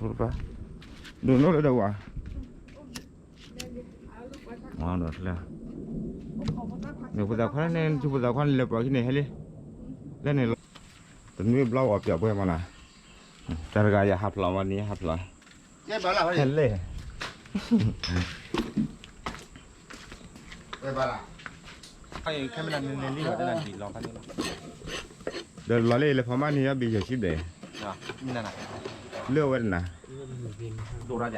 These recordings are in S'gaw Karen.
တပၢ်, ဒိၣ်နီၢ်လၢဒၢးဝါ, မ့ၢ်ဖိသၣ်ခွါန့ၣ် ဖိသၣ်ခွါန့ၣ် လဲၤပှၤခံန့ၣ် ဟဲလံ, လၢန့ၣ်လီၤ, တနွံဘျီအီၣ်ပၠးဘှဲမနီၤ, တၢ်တဂၤယဟးဖျိးမနီၤ ဟးဖျိး, ဟဲလဲၣ် ခဲမနၤန့ၣ်န့ၣ်လံ ဒီးလီၤလၢလဲၤဖီမါန့ၣ် ယဘ့ၣ်ယဲၢ်ဆံဘျဲၣ်, လၢအဝဲတနၤ, ဒ်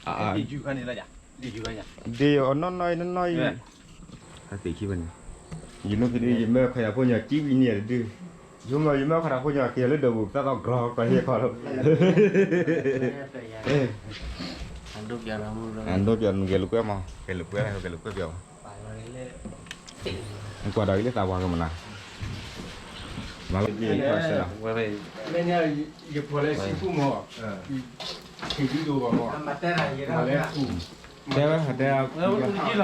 အီၤနီၢ်နီၢ်အံၤ နီၢ်နီၢ်အံၤ, တၢ်သ့ၣ်ခံဘၣ်န့ၣ်, ယမ့ၢ်ဖံးဒုး ယမ့ၢ်ခွဲးယာ်ဖိညီကံဝံၤန့ၣ်တဒု, ယမ့ၢ်ယမ့ၢ်ခွဲးယာ်ဖိညီက့ၤလၢဒၢးပူၤ သၣ်သီၣ်ကြီ ကီၢ်ဟ့ၣ်ခီလီၤ, အဒိပၠးမူလၢ အဒိပၠး ဂဲၤလိာ်ကွဲမး ဂဲၤလိာ်ကွဲ ဂဲၤလိာ်ကွဲပၠး, ကွၢ်ဒီးက့ၤလၢသးပှၢ်ကမနၤ, မၤဝဲဒ်အံၤ လၢညါ ယဖိးလၢဆံဖူမး, ဆံဒုဒိၣ်ဘၣ်မး, မၤလၢဖူ, တဲဝဲတဲ, လၢညါလံလ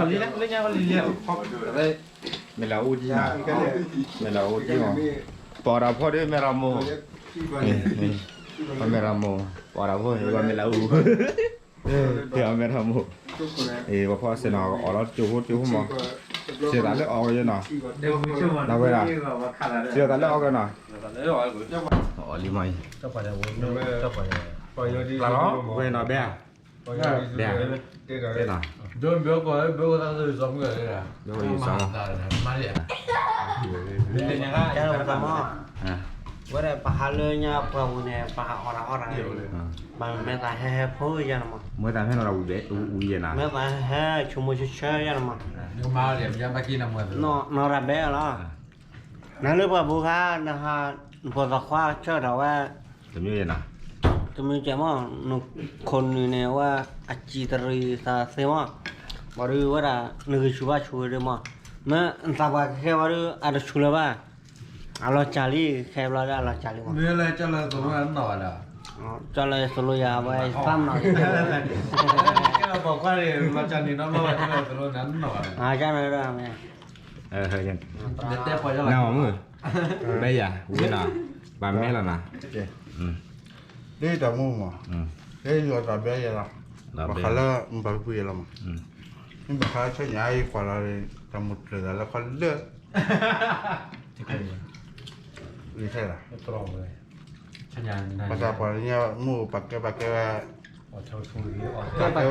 ံ, မ့ၢ်လၢအအိၣ်ဒ်နၤ, မ့ၢ်လၢအအိၣ်ဒ်နၤ, ပှၤတၢ်ဖီၣ်ဒ်မ့ၢ်ရမိၢ်, ပှၤမ့ၢ်ရမိၢ်, ပှၤတၢ်ဖီၣ်ဒ်မ့ၢ်လၢအအိၣ်, မ့ၢ်ရမိၢ်, ပှၤဖီၣ်စ့ၢ်နီၤ အီၣ်လီၤကၠိဖိကၠိဖိမး, စံးသးလၢအီၣ်က့ၤနီၤ, ဝဲဒၣ်, စံးသးလၢအီၣ်က့ၤနီၤ, အီၣ်လံမးအံၤ, ပှၤလီၤ ဝဲနီၤဘဲဧါ, ဘဲဧါ, ဘဲနီၤ, ဘဲအိၣ်ယသး, ဝဲဒၣ်ပဟးလၢညါပှၢ်ပူၤန့ၣ် ပဟးအီၣ်တၢ်အီၣ်တၢ်, ဘၣ်မ့ၢ်သးဟဲဟဲဖိယါန့ၣ်မး, မ့ၢ်သးဟဲနီၤဝံၤဘဲဝံၤယဲနီၤ, မ့ၢ်သးဟဲဆိကမိၣ်ဆၢဆၢယါန့ၣ်မး, နီၢ်ရၤဘဲလီၤ, နၤလၢပှၢ်ပူၤခါ နဟး နဖိသၣ်ခွါဆၢထီၣ်ဝဲ, တမ့ၢ်နီၤ, တမ့ၢ်ကဲမး, နခိၣ်နူာ်န့ၣ်ဝဲ အစံးတရံးသးသ့မး, ဘၣ်ဒုးဝဲဒၣ် နဂံၢ်ဆူၣ်ဘါဆူၣ်ဒုးမး, မ့ၢ်နသးပှၢ်ကဲဘၣ်ဒုး အတဆူၣ်လၢၤဘၣ်, အလီၤစၢ်လံ ခဲဘျီဒုးအလီၤစၢ်လံမး, မ့ၢ်လၢကၢ်လၢသိၣ်လိနနီၢ်ဘၣ်ဒီး, ကၢ်လၢသိၣ်လိယၤဝဲသးမနီၤ, ကဲလၢပိာ်ခွါန့ၣ် လီၤစၢ်န့ၣ်နီၢ်ဘၣ်ကၢ်လၢသိၣ်လိနနီၢ်ဘၣ်, နမုၢ်, ဘဲယၤ ဝံၤနီၤ, ဘၣ်မဲလီၤနီၤ, ဒ်တၢ်မူမး, ဒ်ယွၤတၢ်ဘဲယဲလီၤ, ဘၣ်ဃးလၢမုၢ်ပှၢ်ဖုယဲလီၤမး, မ့ၢ်ဘၣ်ဃးဆၢညါအံၤကွၢ်လီၤ, တၢ်မူတြဲၤသးလၢခီလၢ လံာ်ထဲလီၤ, ပှၤသးပှၢ်ညါမ့ၢ်ပာ်ကဲပာ်ကဲဝဲ, ပာ်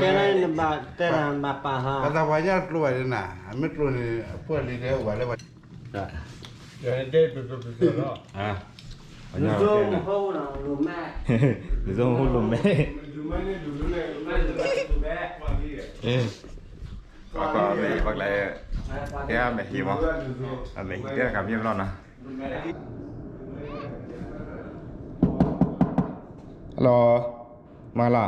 ကဲလၢနဘၣ်တဲနၤဘၣ်ပာ်ဟါ, ပှၤသးပှၢ်ညါကျိဘၣ်ဒ်နၤ, အမ့ၢ်ကျိန့ၣ် အဖိအလံၤတဲအိၣ်ဘၣ်လၢပှၤ ဒ်သိးမဟိလိၤမဲ, ဒ်သိးမဟိလိၤမဲ, ပှၤမ့ၢ်ပှၤကလဲၤ, တဲအမဲာ်ဟံၣ်မး, အမဲာ်ဟံၣ်တဲတကးမ့ၢ်ဘျီနီၤ, hello, မၤလၢ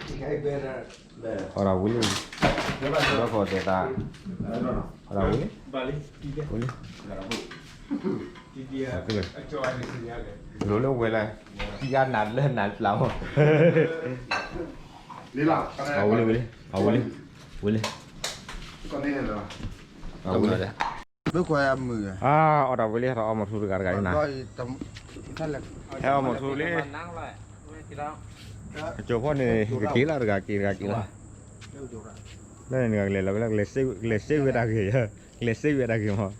အီၣ်တၢ်ဝံၤလံ, ဒီးဖီၣ်တဲသး, အီၣ်တၢ်ဝံၤလံ, ဝံၤလံ, လိၤလၢဝဲလၢ, တံၤအါနၤလၢနၤပျၢ်မး, အဝံၤလံဝံၤလံ, အဝံၤလံ, ဝံၤလံ, အဝံၤလံ, အီၣ်တၢ်ဝံၤလံ ဟဲအီၣ်မီၤထူတဂၤတဂၤအံၤနၤ, ဟဲအီၣ်မီၤထူလံ အကၠိၤဖီန့ၣ် ကက့ၤလီၤတဂၤက့ၤတဂၤက့ၤလီၤ, လၢန့ၣ်တဂၤကလဲၤလီၤဝဲလၢ ကလဲၤစ့ဝဲဒၣ်ဂ့ၤ, ကလဲၤစ့ဝဲဒၣ်ဂ့ၤမး,